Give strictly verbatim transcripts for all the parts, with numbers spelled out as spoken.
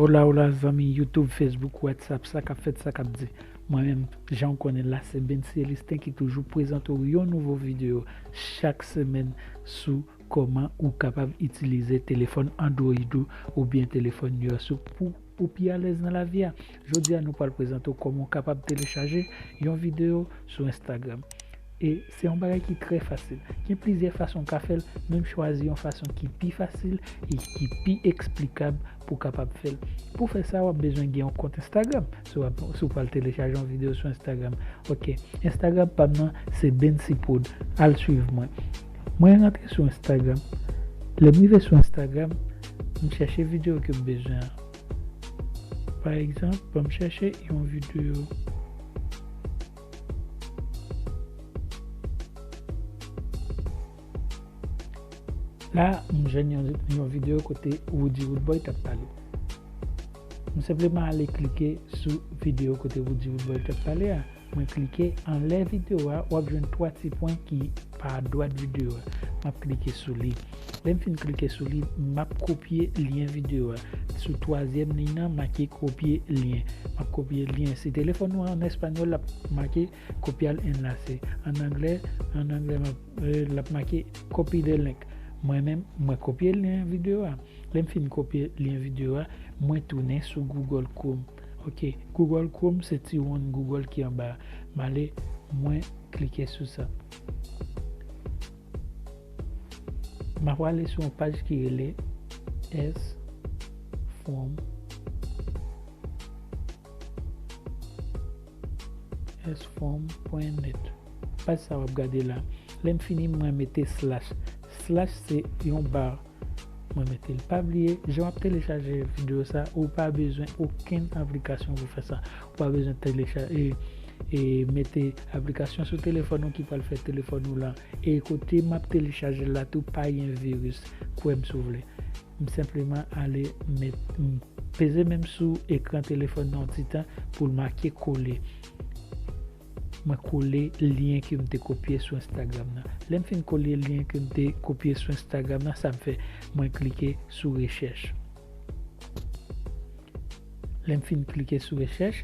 Hola, hola, zanmi YouTube, Facebook, WhatsApp, sa k ap fèt, sa k ap di. Mwen menm, jan w konnen la, se Bency Elistin ki toujou prezante w yon nouvo videyo chak semèn sou kòman ou kapab itilize telefòn Android ou oubyen telefòn iOS ou pou ou pi alèz nan lavi a. Jodi a, nou pral prezante w kòman w kapab telechaje yon videyo sou Instagram. E se yon bagay ki trè fasil. Gen plizyè fason w ka fè l, men m chwazi yon fason ki pi fasil e ki pi eksplikab pou w kapab fè l. Pou fè sa, w ap bezwen gen yon kont Instagram. Si w ap, si w pral telechaje yon videyo sou Instagram. Ok, Instagram pa m nan, se Bency Prod. Al swiv mwen. Mwen rantre sou Instagram. Lè m rive sou Instagram, m chèche videyo ke m bezwen an. Pa egzanp, ban m chèche yon videyo. La, m jwenn yon, yon videyo kote Roody Roodboy t ap pale. M senpleman ale klike sou videyo kote Roody Roodboy t ap pale a. Mwen klike anlè videyo a, w ap jwenn twa ti pwen ki pa adwat videyo a. M ap klike sou li. Lè m fin klike sou li, m ap kopye lyen videyo a. Sou twazyèm liy nan, make kopye lyen. M ap kopye lyen. Si telefòn ou an espanyòl, l ap make copiar enlace. An anglè, an anglè, m ap, eh, l ap make copy the link. Mwen menm, mwen kopye lyen videyo a. Lè m fin kopye lyen videyo a, mwen tounen sou Google Chrome. Ok, Google Chrome se ti wonn Google ki anba a. M ale, mwen klike sou sa. M ap prale sou yon paj ki rele S From, S From pwen nèt. Paj sa w ap gade la. Lè m fini, mwen mete slash. Slash se yon ba. Mwen mete l. Pa bliye, jan w ap telechaje videyo sa, ou pa bezwen okenn aplikasyon pou fè sa. Ou pa bezwen telecha-, e, e mete aplikasyon sou telefòn ou ki pral fè telefòn ou la. E kote m ap telechaje l la tou, pa gen viris. Kwè m si w vle. M senpleman ale met, m peze menm sou ekran telefòn nan yon ti tan pou l make kole. Mwen kole lyen ke m te kopye sou Instagram nan. Lè m fin kole lyen ke m te kopye sou Instagram nan, sa m fè? Mwen klike sou rechèch. Lè m fin klike sou rechèch,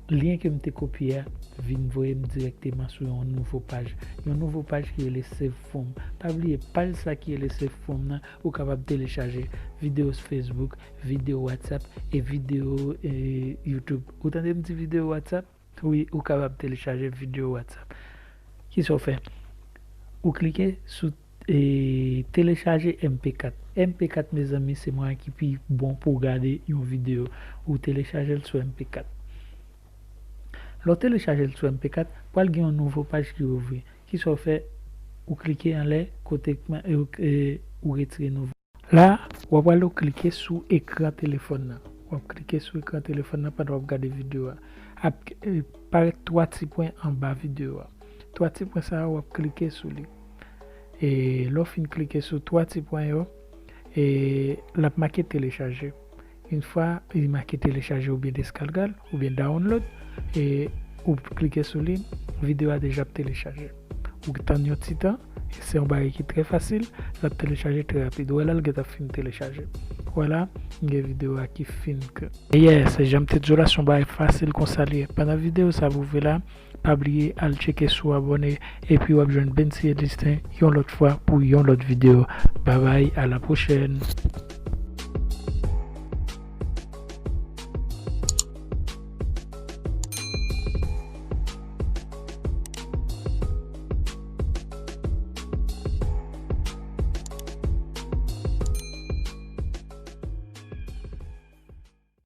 lyen ke m te kopye a vin voye m dirèkteman sou yon nouvo paj. Yon nouvo paj ki rele Save From. Pa bliye, paj sa ki rele Save From nan, ou kapab telechaje videyo sou Facebook, videyo WhatsApp e videyo, eh, YouTube. Ou tande m di videyo WhatsApp? Wi, ou kapab telechaje videyo WhatsApp. Kisa w fè? Ou klike sou, eh, telechaje M P kat. M P kat, mezanmi, se mwayen ki pi bon pou w gade yon videyo. Ou telechaje l sou M P kat. Lè w telechaje l sou M P kat, pral gen yon nouvo paj ki ouvri. Kisa w fè? Ou klike anlè kote, eh, ou retire nouvo. La, w ap prale w klike sou ekran telefòn nan. W ap klike sou ekran telefòn nan pandan w ap gade videyo a. Ap, eh, parèt twa ti pwen anba videyo a. Twa ti pwen sa yo, w ap klike sou li. E lè w fin klike sou twa ti pwen yo, e l ap make telechaje. Yon fwa li make telechaje oubyen descargar oubyen download, e ou klike sou li, videyo a deja ap telechaje. Ou tann yon ti tan, e se yon bagay ki trè fasil, l ap telechaje trè rapid. Ou wè la, l gentan fin telechaje. Vwala, m gen videyo a ki fin ke. Yes, jan m te di w la, se yon bagay fasil konsa li ye. Pandan videyo sa ap ouvri la, pa bliye al tcheke si w abòne, epi w ap jwenn Bency Elistin yon lòt fwa pou yon lòt videyo. Babay, a la pwochèn.